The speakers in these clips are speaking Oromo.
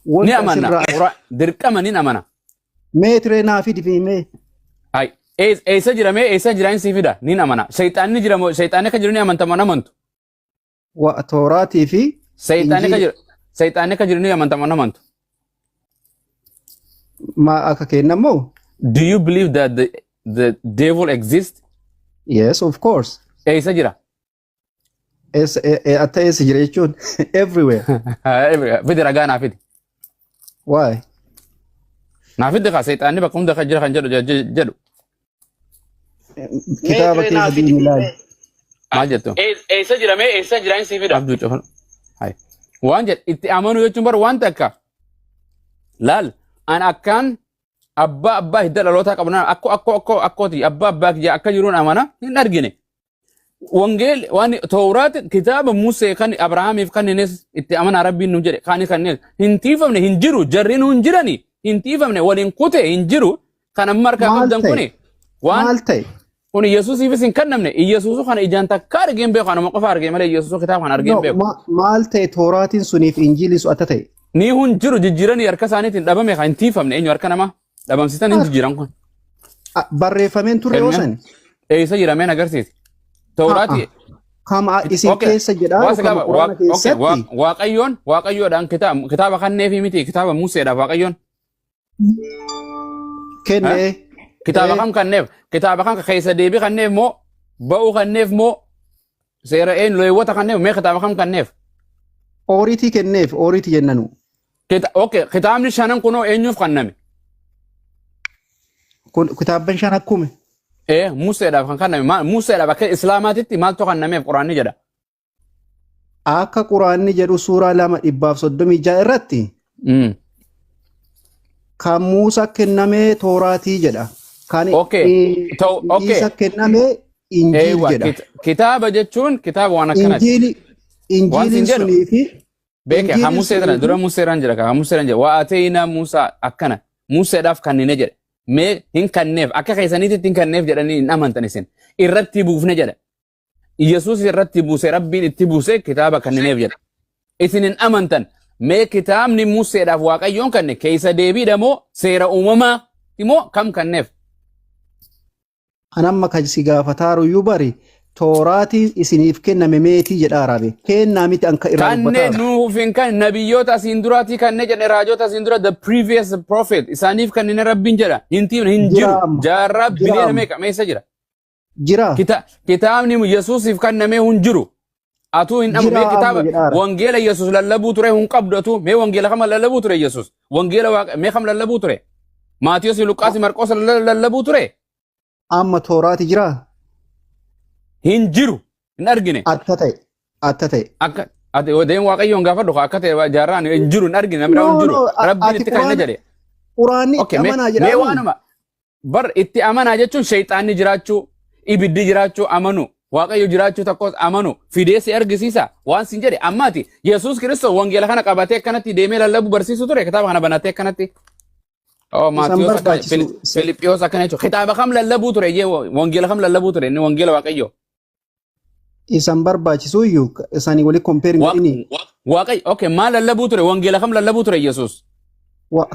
Ni Wanta amanna. asirraa Dirqama ni amana. Mee tiree naa fidi fi mee. Ay, eessa jira mee, eessa jira inni sii fida ni amana. Shayxaanni jira moo, shayxaanni akka jiru ni amanta moo hin amantu? Wa Tooraatii fi Shayxaanni akka Injiila jiru, shayxaanni akka jiru ni amanta moo hin amantu? Ma akka kennamoo? Do you believe that the devil exists? Yes, of course. Eessa jira? Eessa atta eessa jira jechuun everywhere. Fidi, ragaa naa fidi. Why? Naa fidi kaa, shayxaanni bakka hunda kan jira kan jedhu jedhu. Kitaaba keessa deemi ilaali. Maal jettu? Eessa jira mee, eessa jira inni sii fida? Abduu cufan. Hai. Waan jedhe itti amanuu jechuun bar waan takka. Laal, an akkaan abbaa abbaa hidda dhalootaa qabu naan akko akko akko akkooti abbaa abbaa kiyya akka jiruun amana hin argine. Wangeel waan Tooraat kitaaba Musee kan Abrahaamiif kanneenis itti amanaa Rabbiin nu jedhe kan kanneen hin tiifamne hin jiru, jarri nu hin jirani hin tiifamne waliin kute hin jiru kan amma harkaa Maal qabdan ta'e? kuni waan Maal ta'e? kun Yesuusiifis hin kennamne. Yesuusu kana ijaan takka argee hin beeku, anuma qofa argee malee Yesuusu kitaaba kana argee No, hin beeku. Maal ta'e Tooraatiin suniif Injiiliin sun atta ta'e? Ni hun jiru, jijjiiranii harka isaaniitiin dhabame kan hin tiifamne eenyu harka namaa dhabamsiisan hin jijjiiran kun. Barreeffameen turre yoo Kenname. sani. Eessa jira mee agarsiisi. Tooraatii. Kama isin keessa jedhaa Waa si kama qaba. Quraana keessatti. Waaqayyoon Waaqayyoodhaan kitaaba kanneefi miti, kitaaba Museedhaaf Waaqayyoon. Kennee. Kitaaba kam kanneef? Kitaaba kam keessa deebii kanneef moo, ba'uu kanneef moo, seera een leewwata kanneef, mee kitaaba kam kanneef? Ooriitii kenneef, ooriitii jennanu. Okay, kitaabni shanan kunoo eenyuuf kenname? Kun kitaabban shan akkume. Ee, Museedhaaf kan kenname. Museedhaaf akka Islaamaatitti maaltu kennameef Quraanni jedha? Akka Quraanni jedhu suuraa 2 136 irratti kan Muusaa kennamee Tooraatii jedha. Kan Okay. Iisa kennamee Injiil Eewa, jedha. Kitaaba jechuun kitaaba waan akkanaati. Injiili Waan Injiiliin siin jedhu. sunii fi Beeke haa Injiiliin Musee tana sunii dura fi Museeraan jira, haa Museeraan jira. Waa ateenaa Musaa akkana Museedhaaf kannine jedhe. Mee hin kanneef, akka keessaniititti hin kanneef jedhanii hin amantan isin. Irratti buufne jedha. Yesuus irratti buuse, Rabbiin itti buuse kitaaba kannineef jedha. Isin hin amantan. Mee kitaabni Museedhaaf Waaqayyoon kanne keessa deebiidha moo, seera uumamaa moo, kam kanneef? An amma kan si gaafataaru iyyuu bari Tooraatiin isiniif kenname meetii jedhaa raabe. Kennaa miti an ka irraa Kanneen dubbataaru. nuuf hin kan nabiyyoota asiin duraatii kanneen jedhe, raajota asiin dura, the previous prophet, isaaniif kanneen Rabbiin jedha hin tiifne hin Jira jiru amma. jaarraa Jira biliyoona amma. meeqa meessa jira? Jira. Kitaabni Yesuusiif kennamee hin jiru. Atuu hin dhabu Jira mee amma kitaaba jedhaara. wangeela Yesuus lallabuu ture hin qabdu atuu. Mee wangeela kam lallabuu ture Yesuus? Wangeela Waaqa mee kam lallabuu ture? Maatiyos, Luqqaas, Marqoos lallabuu ture? Amma Tooraati jira. Hin jiru, hin argine. Atta ta'e. Atta ta'e. Akka ati deem Waaqayyoon gaafadhu akka ta'e jaarraan hin jiru, hin argine, namni hin No, jiru. no, Rabbiin ati itti kanna jedhe. Quraanni itti Okay, mee amanaa mee jedhaamu. waanuma bar itti amanaa jechuun shayxaanni jiraachuu, ibiddi jiraachuu amanu, Waaqayyo jiraachuu tokkos amanu fidee si argisiisa waan sin jedhe ammaati. Yesuus Kiristoos wangeela kana qabatee akkanatti deemee lallabuu barsiisuu ture, kitaaba kana banatee akkanatti. Oh, Isaan Maatiyos akkana, barbaachisu. Filiphiyos akkana jechuudha. Kitaaba kam lallabuu ture jee, wangeela kam lallabuu ture inni, wangeela Waaqayyo? Isaan barbaachisu iyyuu isaanii walii compare godhini. Waaqayyo, okay, maal lallabuu ture, wangeela kam lallabuu ture Yesuus?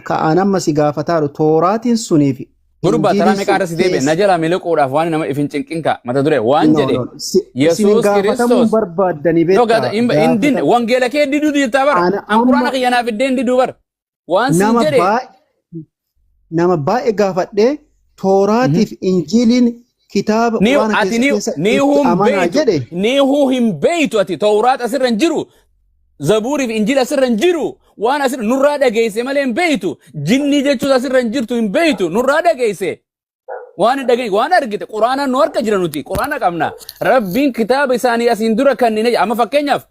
Ka'aan amma si gaafataaru Tooraatiin suniif Gurbaa taraa Injiiliin meeqa sun irra si deebi'e na keessa. jalaa miliquudhaaf waan nama ifin cinqin ka'a mata duree waan No, jedhe no. Isin Yesuus gaafatamuu Kiristoos. barbaaddanii No, beektaa. gaata hin dinne Gaafata. wangeela kee diduu jettaa bara. Ana An Quraana amma kiyya naaf iddeen diduu bara. Waan siin nama jedhe. baay'ee nama baay'ee gaafadhee Tooraatiif Injiiliin kitaaba Ni Quraana ati keessa ni keessa ni itti hun amanaa beeytu jedhe. ni huu hin beeytu ati. Tawraat asirra hin jiru. Zabuuriif Injiila asirra hin jiru. Waan asirra nurraa dhageesse malee hin beeytu. Jinnii jechuus asirra hin jirtu, hin beeytu. Nurraa dhageesse. Waan hin dhageenye waan argite Quraana nu harka jira, nuti Quraana qabna. Rabbiin kitaaba isaanii asiin dura kanneen amma fakkeenyaaf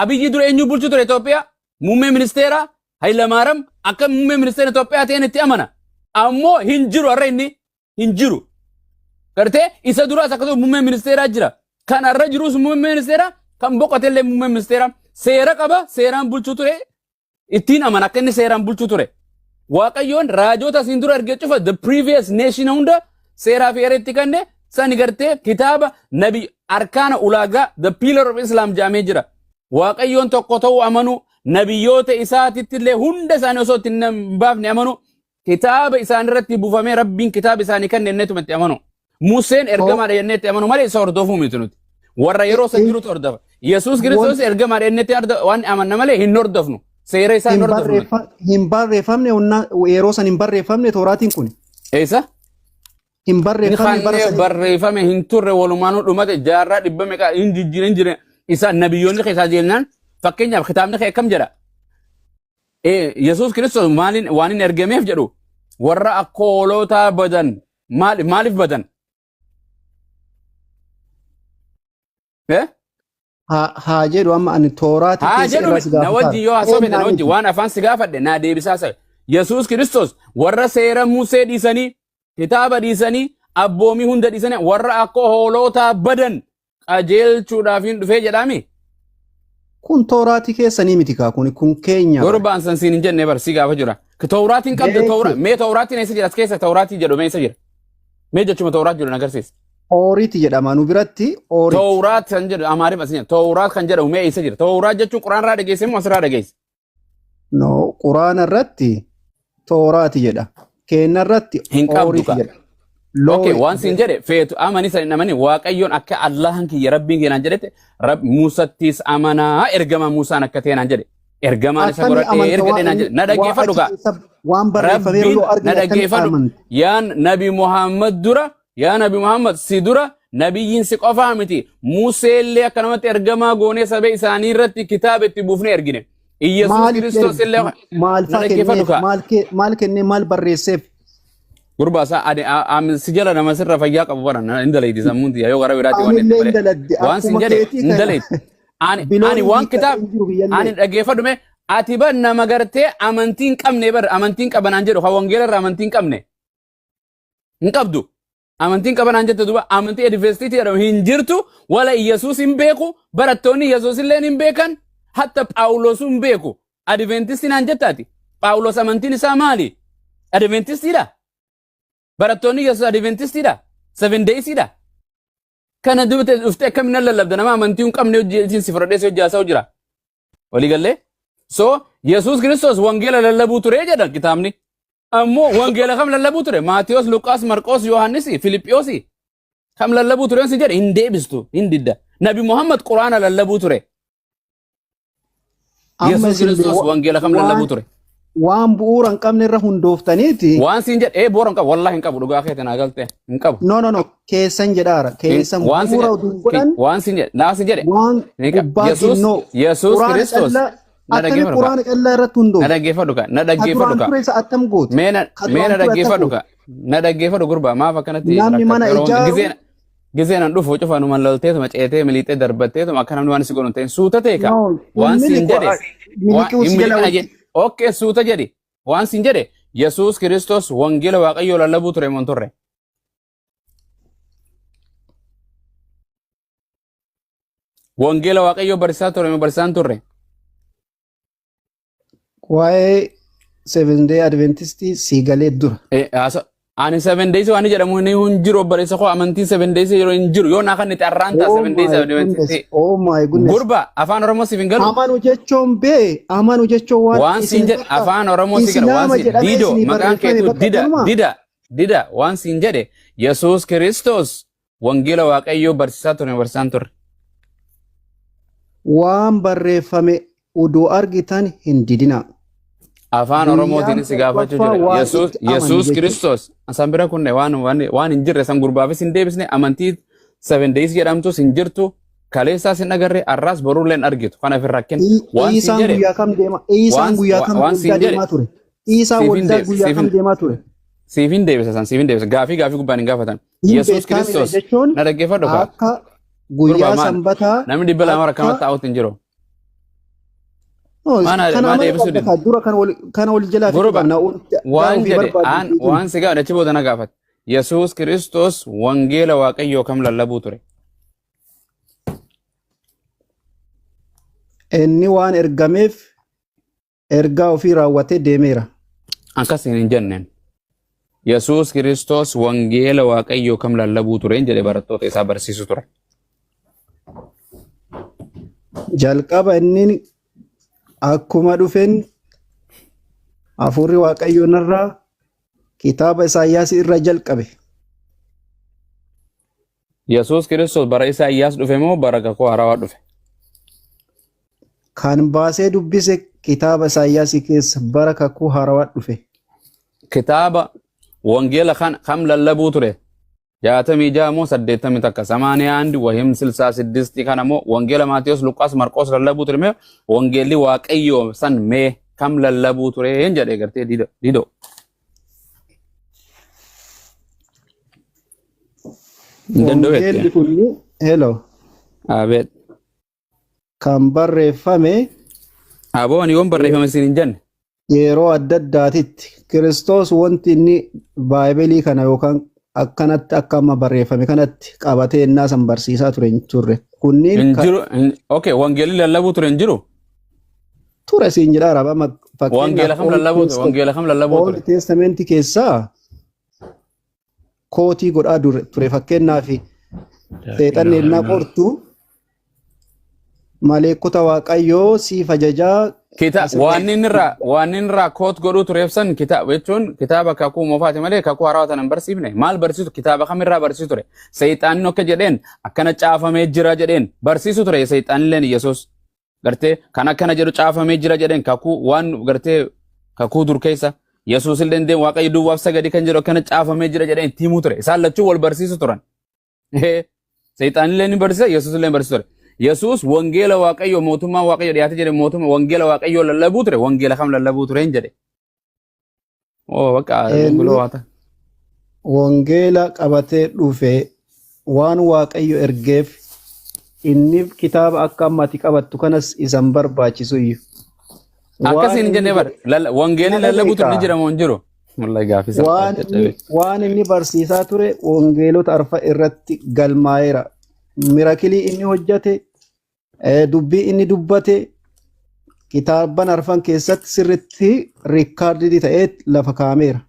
Abiyyi dura eenyu bulchu ture Itoophiyaa? Muummee ministeera Hayilamaariyaam akka muummee ministeera Itoophiyaa ta'een itti amana. Ammoo hin jiru, har'a inni hin jiru. Gartee isa duraas akkasuma muummee ministeeraa jira. Kan har'a jirus muummee ministeeraa, kan boqotellee muummee ministeeraa. Seera qaba, seeraan bulchuu ture, ittiin amana akka inni seeraan bulchuu ture. Waaqayyoon raajota asiin dura ergee cufa, the previous nation hunda seeraa fi heera itti kenne sani gartee kitaaba nabi arkaana ulaagaa, the pillar of Islam jedhamee jira. Waaqayyoon tokko ta'uu amanuu, Nabiyyoota isaatitti illee hunda isaanii osoo itti hin baafne amanu. Kitaaba isaan irratti buufamee Rabbiin kitaaba isaanii kenne jenneetuma itti amanu. Museen ergamaadha jennee itti amanu malee isa hordofuu miti nuti. Warra yeroo san jirutu hordofa. Yesuus Kiristoos ergamaadha jenneetti waan amanna malee hin hordofnu. Seera isaa hin Hin hordofnu nuti. hin barreeffamne yeroo san hin barreeffamne Tooraatiin kun. Eessa? Hin Inni barreeffamne bara kanneen sanii. barreeffame hin turre, walumaanuu dhumate. Jaarraa dhibba meeqa hin jijjiiran hin jiran isaa nabiyyoonni keessaa jennaan, fakkeenyaaf kitaabni kee akkam jedha? Yesuus Kiristoos maaliin waan inni ergameef jedhu, warra akka hoolotaa badan maaliif badan? Eh? Haa jedhu, amma ani Tooraatii Haa keessa jedhu irraa si na gaafataa. wajji yoo haasofne na Eenyaan wajji miti. waan afaan si gaafadhe naa deebisaa sa. Yesuus Kiristoos warra seera Musee dhiisanii, kitaaba dhiisanii, abboomii hunda dhiisanii, warra akka hoolotaa badan qajeelchuudhaaf hin dhufee jedhaami. Kun Tooraatii keessanii miti kaa, kun keenya bara. Gurbaan san siin hin jenne bar, si gaafa jira. Tooraatiin qabda. Beeki. Toora mee Tooraatiin eessa jira? As keessa Tooraatii jedhu mee eessa jira? Mee jechuma Tooraat jedhu na agarsiisa. Ooriiti jedhama nu biratti, Ooriiti. Tooraat kan jedhu Amaariif as jedha. Tooraat kan jedhamu mee eessa jira? Tooraat jechuun Quraan irraa dhageesse moo asirraa dhageesse? No, Quraana irratti Tooraati jedha. Keenna irratti Hin qabdu Ooriiti ka. jedha. Okay, Loori waan siin jedhe, feetu amani san hin amani, Waaqayyoon akka Allahan kiyya Rabbiin kiyya naan jedhette Musattis amanaa, ergama Musaan akka ta'e naan jedhe. Ergamaan isa Akkamii godhadhee amanta ergadhe naan waan jedhe. Na waa dhaggeeffadhu achi kaa. keessa waan barreeffameeru Rabbiin yoo na argine akkamii dhaggeeffadhu. amanta? Yaa Nabi Muhammad dura, yaa Nabi Muhammad si dura nabiyyiin si qofaa miti. Museellee akka namatti ergamaa goonee saba isaanii irratti kitaaba itti buufnee ergine. Iyyasuus Maaliif Kiristoos erge? illee Maal na faa dhaggeeffadhu kenneef? kaa. Maal kennee, maal barreesseef? Gurbaa isaa ani si jala nama sirra fayyaa qabu bara hin dalaydi sammuun tiyya yoo gara biraatti waan Anillee itti hin malee. daladde Waan sin akkuma jedhe keetii hin kana. dalaydi. Ani Biloon waan hiikkatee kitaab hin jiru biyyallee. ani dhaggeeffadhu mee, ati bar nama gartee amantii hin qabne bar, amantii hin qabanaan jedhu kan wangeela irraa amantii hin qabne hin qabdu. Amantii hin qabanaan jette, duuba amantii Adventistiitii jedhamu hin jirtu, wala Iyyasuus hin beeku, barattoonni Iyyasuus illee hin beekan, hatta Phaawulos hin beeku. Adventistii naan jettaati. Phaawulos amantiin isaa maali? Adventistiidha. Barattoonni Yesuus Adventistiidha. Seven Daysiidha. Kana dubbate dhuftee akkamiin nan lallabda? Nama amantii hin qabne hojii si fudhadhee si hojii haasa'u jira. Walii gallee? So Yesuus Kiristoos wangeela lallabuu ture jedha kitaabni. Ammoo wangeela kam lallabuu ture? Maatiyos, Luqaas, Marqoos, Yohaannis, Filiphiyoosi. Kam lallabuu ture si jedhe, hin deebistu, hin didda. Nabi Muhammad Quraana lallabuu ture. Amma Yesuus isin Kiristoos wangeela kam lallabuu waan ture? waan bu'uura hin qabne irra hundooftaniiti. Waan siin jedhe bu'uura hin qabu, wallahi hin qabu, dhugaa keetiin haa galtee hin qabu. No, no, no, keessan jedhaara. Keessan Waan siin bu'uura jedhe utuu hin godhan waan siin jedhe naa siin jedhe waan ni qaba. gubbaa Yesuus ginnoo Yesuus Quraana Kiristoos callaa na akkami dhaggeeffadhu kaa. Quraana callaa irratti Na hundoofte? dhaggeeffadhu kaa. Na Ka dhaggeeffadhu duraan kaa. ture isa attam goote? Mee na Ka mee duraan na ture attam dhaggeeffadhu goote? kaa. Na dhaggeeffadhu gurbaa, maaf akkanatti Namni mana rakkate yeroo hunda ijaaru gizeen gizeen an dhufu cufa numan lalteetuma ceetee miliixee darbatteetuma akka namni waan si godhu hin ta'in suuta ta'e kaa. No, hin Waan siin miliqu, jedhe waan miliquu hin si jala miliqina wajji. jedhe. Okay, suuta jedhi. Waan siin jedhe, Yesuus Kiristoos wangeela Waaqayyoo lallabuu ture moo hin turre? Wangeela Waaqayyoo barsiisaa ture moo barsiisaa hin turre? Waa'ee Seven Day Adventistii sii galee dura. Ani Seven Days waan jedhamu inni hin jiru, obboleessa koo, amantiin Seven Days yeroo hin jiru yoo naa kan itti arraan ta'a Oh Seven Days my goodness. Adventistii. Oh my goodness. Gurba, afaan Oromoo siif hin galu. Amanu jechuun bee, amanu jechuun waan Waan siin isin jedhe bakka afaan Oromoo si gala waan Islaama siin jedhamee diidoo isinii maqaan barreeffame keetu bakka dida kanuma. dida dida. Waan siin jedhe, Yesuus Kiristoos wangeela Waaqayyoo barsiisaa ture barsiisaan turre? Waan barreeffame uduu argitan hin didina. Afaan Guyyaan Oromootiin si gaafachuu torbaffaa jira. waan Yesuus itti amanu Yesuus jechuudha. Kiristoos san bira kunne waan hin jirre san gurbaafis hin deebisne, amantii Seven Days jedhamtus hin jirtu, kaleessaas hin agarre, arraas boruullee hin argitu, kanaaf hin rakkin. Waan siin Iisaan jedhe guyyaa kam deema? Iisaan waan guyyaa kam waan waldaa siin jedhe deemaa ture? Iisaan siif hin waldaa deebisa guyyaa siif kam hin deemaa ture? Siif hin deebisa san, siif hin deebisa. Gaafii gubbaan hin gaafatan. Hin Yesuus beektaamidha Kiristoos jechuun na dhaggeeffadhu kaa. akka Gurbaa, guyyaa maal sanbataa namni 200 akka akkanatti taa'utti hin jiru. No, Maana kana maa amala deebisuu qabda didde? kaa dura kan wal jalaa fixuu Gurba qabna gaa waan ofii jedhe barbaadu aan fiixin. waan si gaafadhe achi booda na gaafate. Yesuus Kiristoos wangeela Waaqayyoo kam lallabuu ture? Inni waan ergameef ergaa ofii raawwatee deemeera. Akkasiin hin jenneen. Yesuus Kiristoos wangeela Waaqayyoo kam lallabuu ture hin jedhe, barattoota isaa barsiisu ture. Jalqaba inni Akkuma dhufeen hafuurri Waaqayyoo narraa kitaaba Isaayyaas irra jalqabe. Yesuus Kiristoos bara Isaayyaas dhufe moo bara kakuu haarawaa dhufe? Kan baasee dubbise kitaaba Isaayyaas keessa bara kakuu haarawaa dhufe. Kitaaba wangeela kan kam lallabuu ture? 66 moo 81? Samaaniyaa andi wahim silsaa siddisti kana moo wangeela Maatiyos, Luqqaas, Marqoos lallabuu ture mee wangeelli Waaqayyoo san mee kam lallabuu ture hin jedhe gartee dido. Dido. Hin danda'u Wangeelli jette. kun hello Abeet. kan barreeffame Aboo ani yoom barreeffame siin hin jenne. yeroo adda addaatitti Kiristoos wanti inni baayibelii kana yookaan akkanatti akka amma barreeffame kanatti qabatee innaa san barsiisaa ture hin turre. Kunniin Hin jiru. Okay, wangeelli lallabuu ture hin jiru. Ture siin jedhaa raba amma Wangeela fakkeenyaaf kam lallabuu ture? Wangeela kam lallabuu Old ture? Testament keessaa kootii godhaa ture fakkeenyaaf seexanni ennaa qortu maleekota Waaqayyoo siif ajajaa Kita asirra waan inni irraa waan inni irraa koot godhuu tureef san kitaaba jechuun kitaaba kakuu moofaati malee kakuu haarawaa tana hin barsiifne. Maal barsiisu? Kitaaba kam irraa barsiisu ture? Seexaanni akka jedheen akkana caafamee jira jedheen barsiisu ture seexaanilleen Yesuus. Gartee kan akkana jedhu caafamee jira jedheen kakuu waan gartee kakuu dur keessa Yesuus illee deem Waaqayyo duwwaaf sagadi kan jedhu akkana caafamee jira jedheen itti himuu ture. Isaan lachuu wal barsiisu turan. Seexaanillee ni barsiisa, Yesuus illee ni barsiisa ture. Yesuus wangeela Waaqayyo mootummaa Waaqayyo dhiyaate jedhe mootummaa wangeela Waaqayyo lallabuu ture wangeela kam lallabuu ture hin jedhe. Oo bakka Inni guloo waa ta'a. wangeela qabatee dhufe waan Waaqayyo ergeef inni kitaaba akka amma ati qabattu kanas isan barbaachisu iyyuu. Akkas Waan hin inni jenne bar jedhe wangeelli na lallabuu ture ni dhaga'i jira moo hin jiru? Wallahi gaaffii salphaa waan inni dadhabe. waan inni barsiisaa ture wangeelota arfa irratti galmaa'eera. Mirakilii inni hojjate, dubbii inni dubbate kitaabban arfan keessatti sirriitti riikkaardii ta'ee lafa kaa'ameera.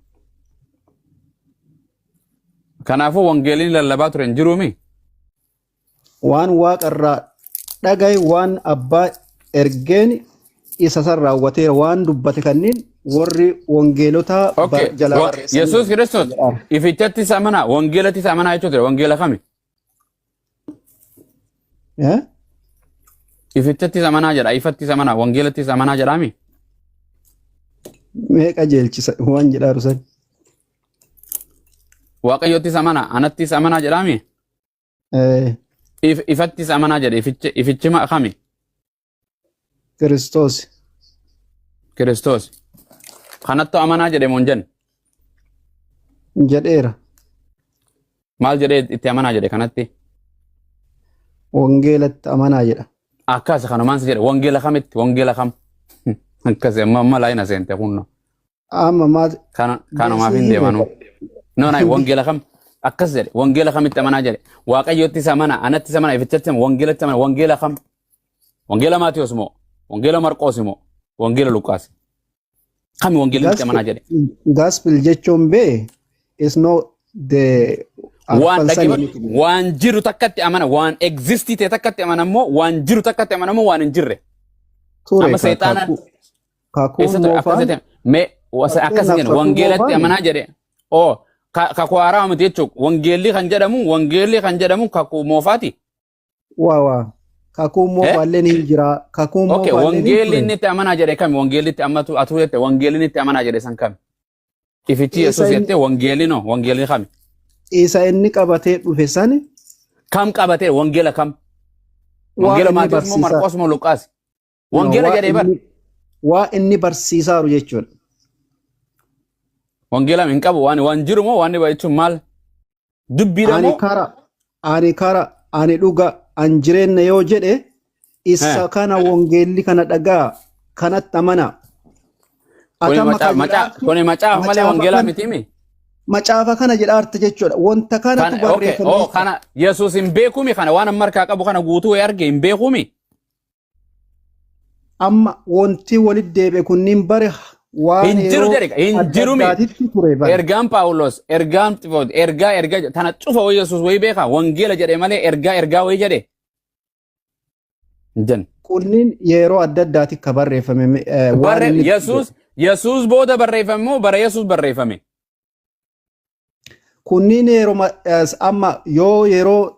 Kanaafuu wangeelli lallabaa ture hin jiruumi? Waan waaqa irraa dhagaye waan abbaa ergeen isa san raawwateera waan dubbate kanneen warri wangeelotaa Okay. jalaa Yesuus barreessaniiru. Kiristoos ifichatti isa amanaa wangeelatti isa amanaa jechuu ture wangeela kami? Eh? Ifichatti isa amanaa jedha ifatti isa amanaa wangeelatti isa amanaa jedhaami? Mee qajeelchisa waan jedhaaru san. Waaqayyotti isa amanaa anatti isa amanaa jedhaami? Ifattis amanaa jedhe ifichi ifichi kami? Kiristoos. Kiristoos. Kanattu amanaa jedhe moo hin jenne? Jedheera. Maal jedhee itti amanaa jedhe kanatti? Wangeelatti amanaa jedha. Akkas kanumaan si jedhe wangeela kamitti wangeela kam? Akkas amma amma laayina seente kunno. Amma maal Kana kanumaaf hin si hime deemanuu. No na wangeela kam akkas jedhe wangeela kamitti amanaa jedhe waaqayyotti isa amana anatti isa amana ifichatti amana wangeelatti amana wangeela kam wangeela Maatiyos moo wangeela Marqoos moo wangeela Luqaas kami wangeelli itti amanaa jedhe. Gospel jechuun bee is not the Waan arfan sanii dhaggeeffadhu miti. waan jiru takkatti amana waan existii ta'e takkatti amana immoo waan jiru takkatti amana immoo waan hin jirre. Ture Amma seexaanaan kakuu kakuun eessa ture akkas moofaan jette mee akkas fakkeenyaaf jedhe kakuu wangeelatti moofaan amanaa jedhe oo kakuu haaraa miti jechuun wangeelli kan jedhamu wangeelli kan jedhamu kakuu moofaati. waa waa kakuun Eh? moofaalleen hin jira kakuun Okay, moofaalleen hin wangeelli ture. inni itti amanaa jedhe kami? Wangeelli itti ammatu atuu jette wangeelli inni itti amanaa jedhe san kami? Ifichi Isa Yesuus inni jette wangeelli no wangeelli kami? Isa inni qabatee dhufe sani Kam qabatee wangeela kam? waa Wangeela inni Maatiyus moo barsiisaa Marqoos moo Luqaas? no Wangeela waa jedhee bar. inni waa inni barsiisaaru jechuudha. Wangeela hin qabu waan waan jiru moo waan jechuun maal? Dubbiidha Ani moo? kara ani kara ani dhuga an jireenya yoo jedhe isa kana wangeelli kana dhagaa kanatti amana. Kuni Ati amma macaafa kan macaafa jedhaartu kuni macaafa malee macaafa wangeelaa kana miti mi? macaafa kana jedhaarta jechuudha. Wanta kanatu Kana okay barreeffamee oh jira. kana Yesuus hin beekumi kana waan amma harkaa qabu kana guutuu arge hin beekumi. Amma wanti walitti deebi'e kunniin bare waan Hin jiru yeroo jedhe hin adda jiru mi? addaatitti ture bare. Ergaan Phaawulos ergaan Ximooti ergaa ergaa tana cufa wayii Yesuus wayii beekaa wangeela jedhe malee ergaa ergaa wayii jedhe hin jenne. Kunniin yeroo adda addaatti ka barreeffame waan Barre inni Yesuus booda barreeffame moo bara Yesuus barreeffame? Kunniin yeroo amma yoo yeroo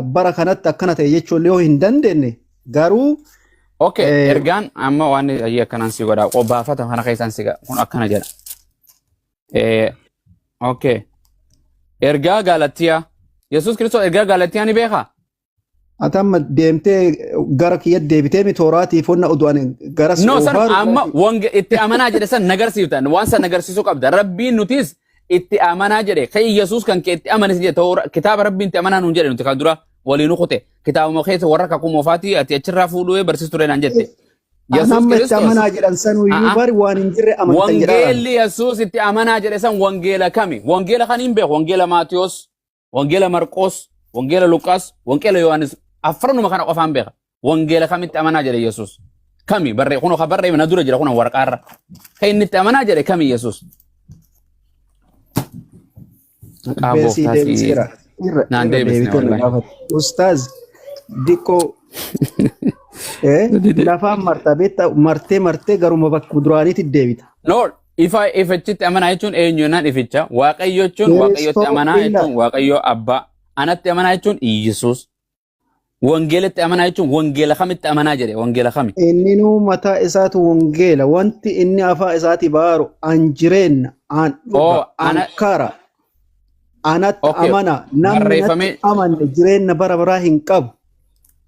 bara kanatti akkana ta'e jechuun yoo hin dandeenye garuu. Okay, ergaan amma waan ayyee akkanaan si godha. Qobbaafata kana keessaan si kun akkana jedha. Okay. Ergaa Gaalattiyaa. Yesuus Kiristoos ergaa Gaalattiyaa ni beekaa? Ati amma deemtee gara kiyya deebitee mi tooraatiif onna oduu ani gara si No, san oofaaru amma wange itti amanaa jedhe san nagarsiiftan, waan san nagarsiisuu qabda. Rabbiin nutis itti amanaa jedhe kan Yesuus kan kee itti amanis jedhe, kitaaba Rabbiin itti amanaa nuun jedhe. Nuti kan dura waliin kute kitaabuma keessa warra kakuu moofaatii ati achirraa fuudhuu barsiisu ture naan jette. An Yesuus amma itti Kiristoos amanaa jedhan sanuyyuu bari waan hin jirre amantan jedhaadhaan. Wangeelli Yesuus itti amanaa jedhe san wangeela kami? Wangeela kan hin beeku, wangeela Maatiyos, wangeela Marqoos, wangeela Luqaas, wangeela Yohaannis, afranuma kana qofaan beeka. Wangeela kamitti amanaa jedhe Yesuus? Kami barree kun ka barree na dura jira kun waraqaarra. Kan inni itti amanaa jedhe kami Yesuus? Maqaa Beesii gooftaa si deebiseera. Irra naan irra deebisne deebitee na wallahi. gaafate. Ustaaz, diqqoo lafaan marta beektaa, martee martee garuma bakka duraaniitti deebita. No, ifa ifichitti amanaa jechuun eenyu jennaan ificha. Waaqayyo jechuun Waaqayyotti Kiristoo amanaa ila jechuun Waaqayyo abbaa. Anatti amanaa jechuun Iyyasuus. Wangeelatti amanaa jechuun wangeela kamitti amanaa jedhe, wangeela kami? Inninuu mataa isaatu wangeela. Wanti inni afaa isaati baaru an jireenna, an dhuga, Oo an ana kara, anatti amana. Namni natti barreeffamee amanne jireenna bara baraa hin qabu.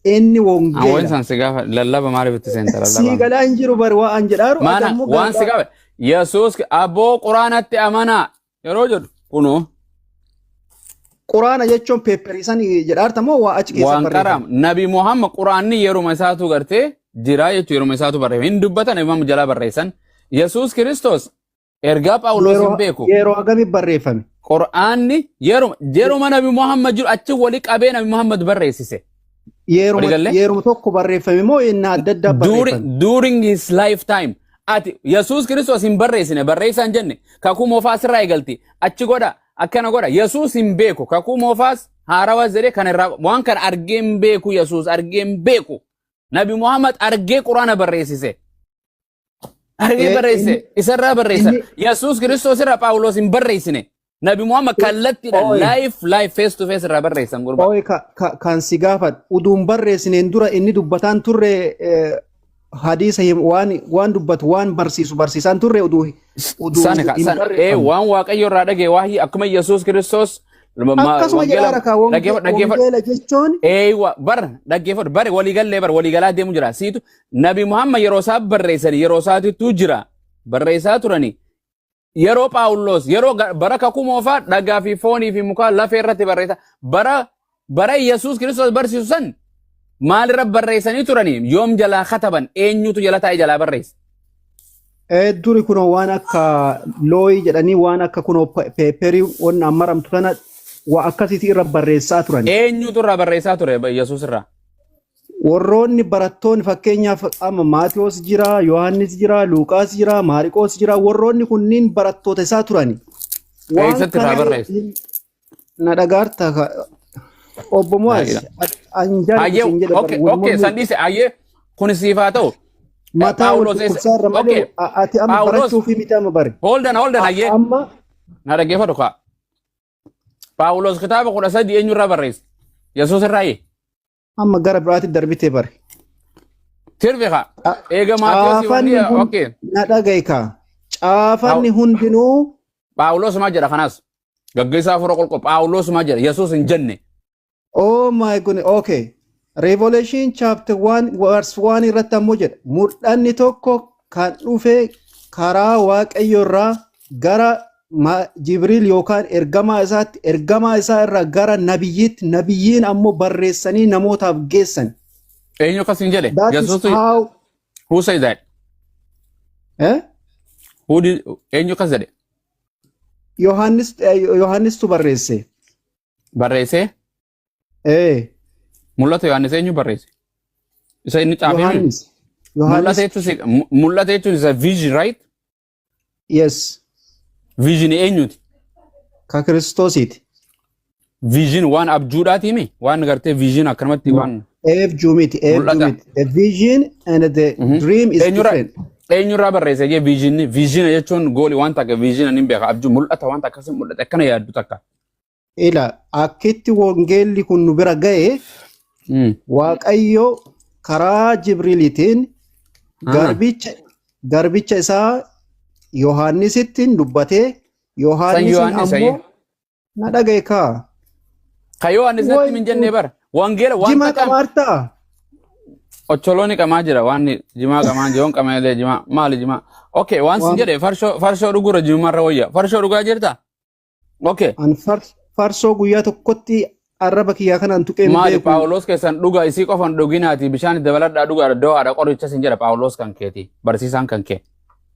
Inni Awwan wangeela. san si gaafa lallaba maaliif itti seenta Sii lallaba? galaa hin jiru bari waa an jedhaaru ati Maana ammoo waan si gara gaafa Yesuus aboo quraanatti amanaa yeroo jedhu kunoo Quraana jechuun paperii san jedhaarta moo waa achi keessa waan barreeffame? qaraam Nabi Muhammad quraanni yeruma isaatu gartee jira jechuun yeruma isaatu barreeffame hin dubbatan, Nabi Muhammad jalaa barreessan. Yesuus Kiristoos ergaa Phaawulos hin Yeroo beeku. Yeroo hagamii barreeffame? Qur'aanni yeruma Nabi Muhammad jiru achi wali qabee Nabi Muhammad barreessise. Yeruma Waliigallee? Yeruma tokko barreeffame moo inni adda addaa barreeffame? During his lifetime. Ati Yesuus Kiristoos hin barreessine, barreessaa hin jenne. Kakuu moofaas irraa eegalti, achi godha, akkana godha. Yesuus hin beeku kakuu moofaas haarawaas jedhee kana irraa waan kana argee hin beeku. Yesuus argee hin beeku. Nabi Muhammad argee Quraana barreessise, argee barreesse, isarraa barreessan. Yesuus Kiristoos irraa Phaawulos hin barreessine. Nabi Muhammad kallattiidhaan live live face to face irraa barreessan gurbaa. Ooyi, kan si gaafadhu, uduun barreessineen dura inni dubbataan turre, hadiisa waan dubbatu waan barsiisu barsiisaan turre uduu Sana ka hin sana barreeffamne. Waan Waaqayyo irraa dhagaye waahii akkuma Yesuus Kiristoos Akkasuma wangeela jedhaara kaa dhaggeeffadhu, dhaggeeffadhu. Wangeela jechuun Eeywa, bar dhaggeeffadhu, bare waliigallee bar waliigalaa deemu jira. Siitu Nabi Muhammad yeroo isaa barreessani, yeroo isaatittuu jira barreessaa turani. Yeroo Phaawulos yeroo bara kakuu moofaa dhagaa fi foonii fi mukaa lafee irratti barreessa. Bara Yesuus Kiristoos barsiisu san maalirra barreessanii turani? Yoom jalaa kataban? Eenyutu jala taa'ee jalaa barreesse? Duri kunoo waan akka looyii jedhanii, waan akka kunoo paperii wanna maramtu tana waa akkasiiti irra barreessaa turan. Eenyutu irraa barreessaa ture Yesuus irraa? Warroonni barattoonni, fakkeenyaaf amma Maatiyos jira, Yohaannis jira, Luuqaas jira, Maariqoos jira, warroonni kunniin barattoota isaa turani. Waan Eessatti irraa kana barreesse? Na dhagaarta obbo Mu'aaz, anjaan Hayyee, isin jedhe okay, wal okay, mormuu san dhiise, hayyee, kun siif haa ta'u. Mataa wal Phaawulos eessa? dhukkubsaa irra malee ati amma Phaawulos barachuu fi miti amma bare. Hold on, hold on, hayyee. Amma Na dhaggeeffadhu kaa. Phaawulos kitaaba 13 eenyurraa barreesse? Yesuus irraayi? Amma gara biraatti darbitee bare. Tirfi kaa. Eega Maatiyos Caafanni wanni hun okay. Na dhaga'i kaa. Caafanni hundinuu Phaawulos maal jedha kanaas? Gaggeessaa hafuura qulqulluu Phaawulos maal jedha? Yesuus hin jenne. Oh my goodness. Okay. Revelation chapter 1 verse 1 irratti ammoo jedha. Mul'anni tokko kan dhufe karaa Waaqayyo irraa gara Jibriil yookaan ergamaa isaatti, ergamaa isaa irraa gara nabiyyiitti, nabiyyiin ammoo barreessanii namootaaf geessan. Eenyu akkas hin jedhe? That is Yesuus how who said that? Eh? Who did, eenyu akkas jedhe? Yohaannis, Yohaannistu barreesse. Barreessee? Eh, Mul'ata Yohaannis eenyu barreesse? Isa inni caafee miti? Yohaannis. Yohaannis. Mul'ata jechuun isa vision, right? Yes. Vision eenyuti? Ka Kiristoosiiti. Vision waan abjuudhaati mi? Waan gartee vision akkanumatti No. waan Eebjuu miti, eebjuu mul'ata. miti. The vision and the dream is Eenyurraa different. eenyurraa barreesse jee visionni? Vision jechuun goolii waan takka, vision ni beeka, abjuu mul'ata, waan takka mul'ata akkana yaaddu takka. Ila akkitti wangeelli kun nu bira ga'e, Waaqayyo karaa Jibriiliitiin garbicha isaa Yohaannisitti dubbatee San Yohaannisiin Yohaannis ammoo ayyee. Na dhagaye kaa. Ka Yohaannis natti Way min jennee bara. Wangeela waan jimaa takka qamaartaa? Ocholooni qamaa jira, waan jimaa qamaa jiru qamaa illee jimaa maali jimaa. Okay, waan sin Waan jedhe, farshoo dhugurra jimaarra wayya. Farshoo dhugaa jirta? Okay. An farsoo guyyaa tokkotti arraba kiyyaa kanaan tuqee hin Maali beeku. Paawuloos keessan dhuga isii qofan dhuginaati, bishaan dabaladhaa dhugaa, do'aadha, qoricha sin jedha Paawuloos kan keeti, barsiisaan kan kee.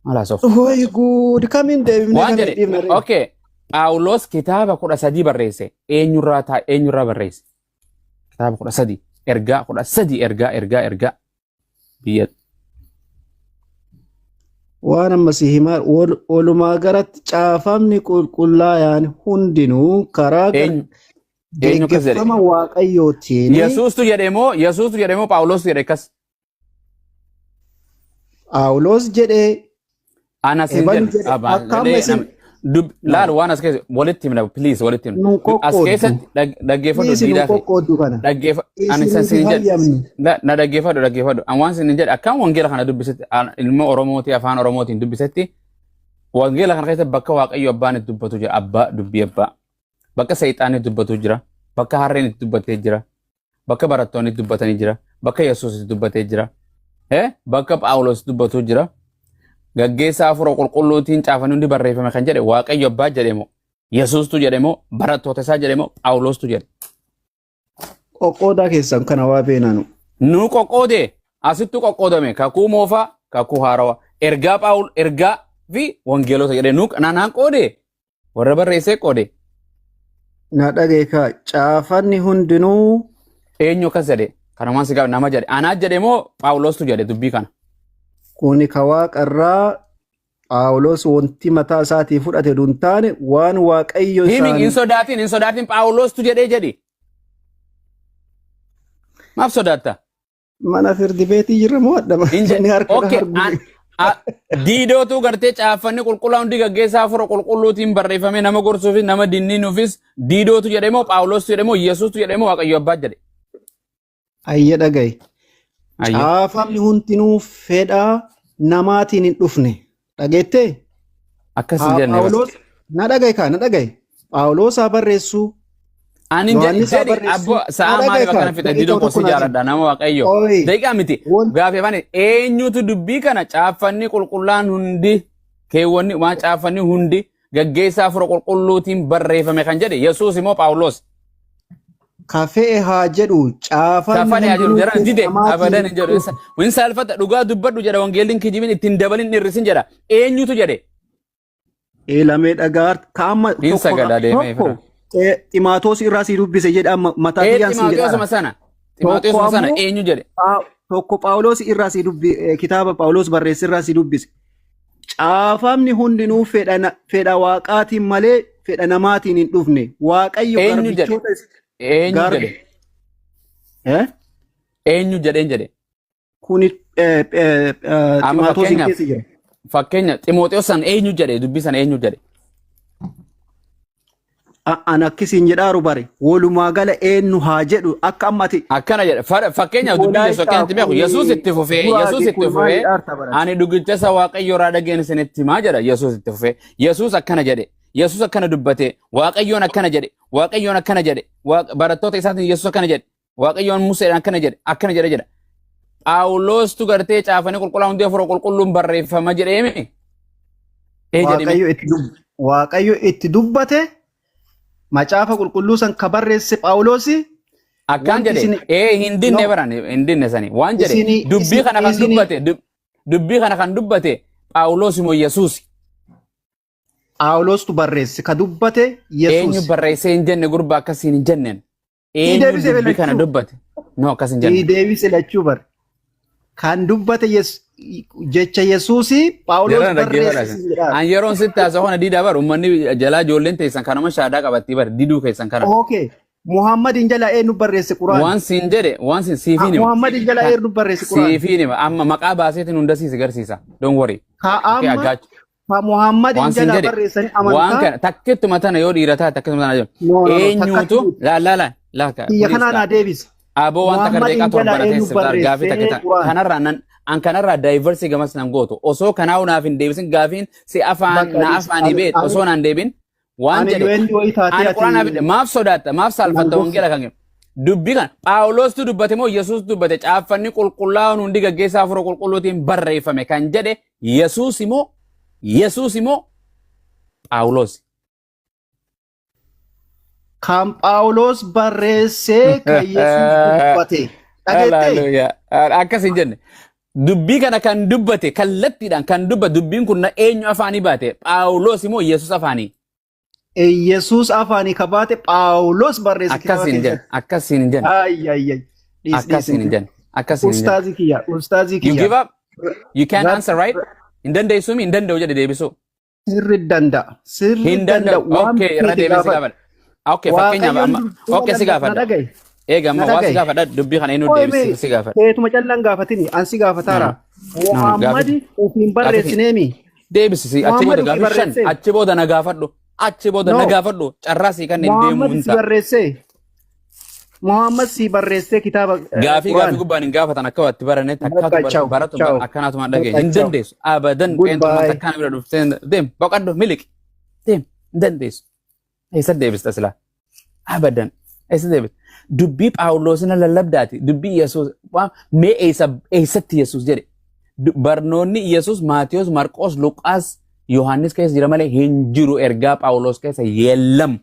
Maal haasofta? Way guud, kamiin deebifnee Waan kamiin jedhe dhiifna ree? Okay, Paawuloos kitaaba 13 barreesse, eenyurraa taa eenyurraa barreesse? Kitaaba 13, ergaa 13, ergaa ergaa ergaa biyya Waan amma si himaa walumaa garatti caafamni qulqullaayaan hundinuu karaa eenyu eenyu akkas jedhe? geggeeffama Waaqayyootiin. Yesuustu jedhe moo Paawuloos jedhe akkas? Phaawulos jedhee Ana sin ebalu jedhe jedhe abaa akka amma jedhee isin laal, waan as keessa walitti himna, please, walitti himna. Nu As qoqqooddu. keessatti dhaggeeffadhu Dhiisi nu diidaa fi qoqqooddu kana. Dhaggeeffa ani san Isiniif sin jedhe hayyamnu. Na dhaggeeffadhu, dhaggeeffadhu. An waan sin jedhe, akkaan wangeela kana dubbisetti, ilma Oromootii afaan Oromootiin dubbisetti, wangeela kana keessa bakka Waaqayyo abbaan itti dubbatu jira, abbaa dubbii abbaa, bakka seexaanni itti dubbatu jira, bakka harreen itti dubbatee jira, bakka barattoonni itti dubbatanii jira, bakka Yesuus itti dubbatee jira, bakka Phaawulos itti dubbatu jira. Gaggeessaa hafuura qulqulluutiin caafanii hundi barreeffame kan jedhe Waaqayyo abbaa jedhe moo, Yesuustu jedhe moo, barattoota isaa jedhe moo, Phaawulostu jedhe? Qoqqoodaa keessan kana waa beenanu. Nu qoqqoode, asittu qoqqoodame, kakuu moofaa, kakuu haarawaa, ergaa Phaawul, ergaa fi wangeelota jedhe nu naanaan qoode, warra barreessee qoode. Na dhagaye kaa, caafanni hundinuu Eenyu akkas jedhe? Kanumaan si gaaf nama jedhe, anaa jedhe moo Phaawulostu jedhe dubbii kana? Kuni ka waaqarraa Phaawulos wanti mataa isaatii fudhate dun taane waan Waaqayyo Himi hin isaan sodaatin, hin sodaatin, Phaawulostu jedhee jedhi. Maaf sodaatta? Mana firdi beetii jirra moo adda Hin inni harka Okay, hargu. Diidootu gartee caaffanni qulqullaa hundi gaggeessaa hafuura qulqulluutiin barreeffame nama gorsuufis nama dinniinuufis diidootu jedhe moo, Phaawulostu jedhe moo, Yesuustu jedhe moo, Waaqayyo abbaa jedhe? Ayya, dhagaye. Ayya. Caafamni hundinuu fedha namaatiin hin dhufne. Dhageettee? Akkas hin jenne bara. Phaawulos na dhagaye kaa, na dhagaye. Phaawulos haa barreessuu. Ani hin jedhi Yohaannis haa jedhi barreessuu. abbo Na sa'a dhagaye maaliif kaa, akkana fixe? daqiiqaa Diidoo koo tokko si naa kenni. jaaladha, nama Waaqayyo. Ooyi. Daqiiqaa miti. Gaafii afaan eenyutu dubbii kana, caaffanni qulqullaan hundi, keewwanni waan caaffanni hundi gaggeessaa hafuura qulqulluutiin barreeffame kan jedhe Yesuus immoo Phaawulos? Ka fe'e haa jedhu, caafanni Kafane haa jedhu hundinuu jara fedha dide namaatiin abadan hin hin jedhu. dhufne. Hin saalfata, dhugaa dubbadhu jedha wangeelliin, kijibin ittiin dabalin dhirrisin jedha. Eenyutu jedhe? Eelamee dhagaa kaama Hin tokko sagada deemee tokko fira. Ximaatoos irraa si dubbise jedha, amma mataa Ee kiyyaan siin Ximaaxiyoosuma jedhaara. sana. Tokko Ximaaxiyoosuma sana ammoo eenyu jedhe? Tokko Phaawulos irraa si dubbi kitaaba Phaawulos barreesse irraa si dubbise. Caafamni hundinuu fedha waaqaatiin malee fedha namaatiin hin dhufne. Waaqayyo Eenyu jedhe? garbichoota Eenyu gar jedhe? Eh? Eenyu jedheen jedhe? Kuni Amma Ximaatoosiin fakkeenyaaf keessa jira. Fakkeenya Ximooxiyoos sana eenyu jedhe? Dubbii sana eenyu jedhe? An akkisiin jedhaaru bare, walumaa gala eenyu haa jedhu, akka amma ati Akkana jedhe. Fakkeenyaaf dubbii Yesuus Walaayittaa akkanatti beeku. kuni Yesuus itti fufee Yesuus Guraagee itti kun fufee maali dhaarta barate? Ani dhugicha isa Waaqayyo irraa dhageen isinitti himaa jedha Yesuus itti fufee. Yesuus akkana jedhe. Yesuus akkana dubbate. Waaqayyoon akkana jedhe. Waaqayyoon akkana jedhe. Barattoota isaatiin Yesuus akkana jedhe. Waaqayyoon Museedhaan akkana jedhe. Akkana jedhe jedha. Phaawulostu gartee caafanii qulqullaa hundi hafuura qulqulluun barreeffama jedheemi. Ee jedhime. Waaqayyo itti dubbate, macaafa qulqulluu san ka barreesse Phaawulosi. Akkaan Wanti jedhe isin ee hin dinne no baran hin dinne sani waan jedhe dubbii kana kan dubbate dubbii kana kan dubbate Phaawulos moo Yesuus? Phaawulostu barreesse, ka dubbate Eenyu Yesuus. barreessee hin jenne gurbaa, akkasiin hin jenneen. Sii Eenyu deebise dubbii kana lachuu. dubbate? No, akkas hin Sii jenne. deebise lachuu bar. Kan dubbate Yesuus. Jecha Yesuusii Phaawulos Jarana dhaggeeffadha. barreesse siin jedhaa. An yeroon sitti haasa'u kana diidaa bar uummanni jalaa ijoolleen teessan kanuma shaadaa qabattii bar diduu keessan kana. Okay. Muhammadin jala eenyu barreesse Quraan? Waan siin jedhe waan siin siifiin hima. Muhammadin jala eenyu barreesse Quraan? Siifiin hima. Amma maqaa baaseetiin hunda siis garsiisa. Don't worry. Ka Okay, amma I got you. ka Muhammadin Waan siin jala jedhe barreessanii waan amantaa. kana takkittuma tana yoo dhiira taate takkittuma tana jedhu. No, no, no. Eenyuutu Takkatti laa laa laa laa ka kiyya please kanaa ka naa deebisa. Aboo waan takka Muhammadin daqiiqaa jala 7 na eenyu teessifta gaafii takka barreessee tana Quraan? kanarraa nan an kanarraa daayivarsii gamas nan gootu osoo kanaa naaf hin deebisin gaafiin si afaan Bakka na anis afaanii ani beet ani osoo naan deebin waan ani jedhe UN wayii taatee ani quraana ati maaf sodaatta, maaf nan saalfatta? gorsa. Wangeela kan kennu dubbii kana Phaawulostu dubbate moo Yesuus dubbate? Caaffanni qulqullaa'oon hundi gaggeessaa hafuura qulqulluutiin barreeffame kan jedhe Yesuus immoo Phaawulos? Kan Phaawulos barreessee kan Yesuus dubbate. Dhageettee? Hallelujah. Akkas hin jenne. Dubbii kana kan dubbate kallattiidhaan kan dubbate, dubbiin kun na eenyu afaanii baate? Phaawulos immoo Yesuus afaanii? Yesuus afaanii ka baate Phaawulos barreesse Akkas kitaaba hin jenne. keessatti. Akkas hin jenne. Ay ay ay. Dhiis Akkas dhiis. hin jenne. Akkas hin jenne. Ustaazii kiyya, ustaazii You kiyya. give up? You can't answer, right? Hin dandeessumi, hin danda'u jedhe deebisuu. Sirri danda'a. Sirri Hin danda'a. danda'u. Waan Okay, irra feete deebisee si gaafadhu. gaafadha. Okay, fakkeenyaaf Waaqayyoon amma dura okay si na gaafadha. dhagaye. Eega Na amma waa si dhagaye. gaafadha, dubbii kana eenyu Ooy deebisee mee si gaafadha. teetuma callaan gaafatini an si No, gaafataara. no. No, no, Muhammad gaafii ofiin gaafii barreessineemi. deebisisi achi Muhammad booda ofii gaafii 5 barreessee. achi booda na gaafadhu, achi booda na No. gaafadhu, carraa sii kanneen deemuu Muhammad hin si ta'a. barreessee. Muhammad si barreessee kitaaba Gaafii Quraan. gaafii gubbaan hin gaafatan akka itti barane Bakka takkaatu ciao baratu ciao. akkanaatuma dhagaye Bakka hin ciao. dandeessu abadan qeenxummaa Goodbye. takkaan bira dhuftee deem boqadhu miliqi deem, hin dandeessu. Eessa deebista silaa? Abadan eessa deebista? Dubbii Phaawulosina lallabdaati, dubbii Yesuus mee eessa eessatti Yesuus jedhe? Barnoonni Yesuus Maatiyos, Marqos, Luqaas, Yohaannis keessa jira malee hin jiru ergaa Phaawulos keessa yeellam.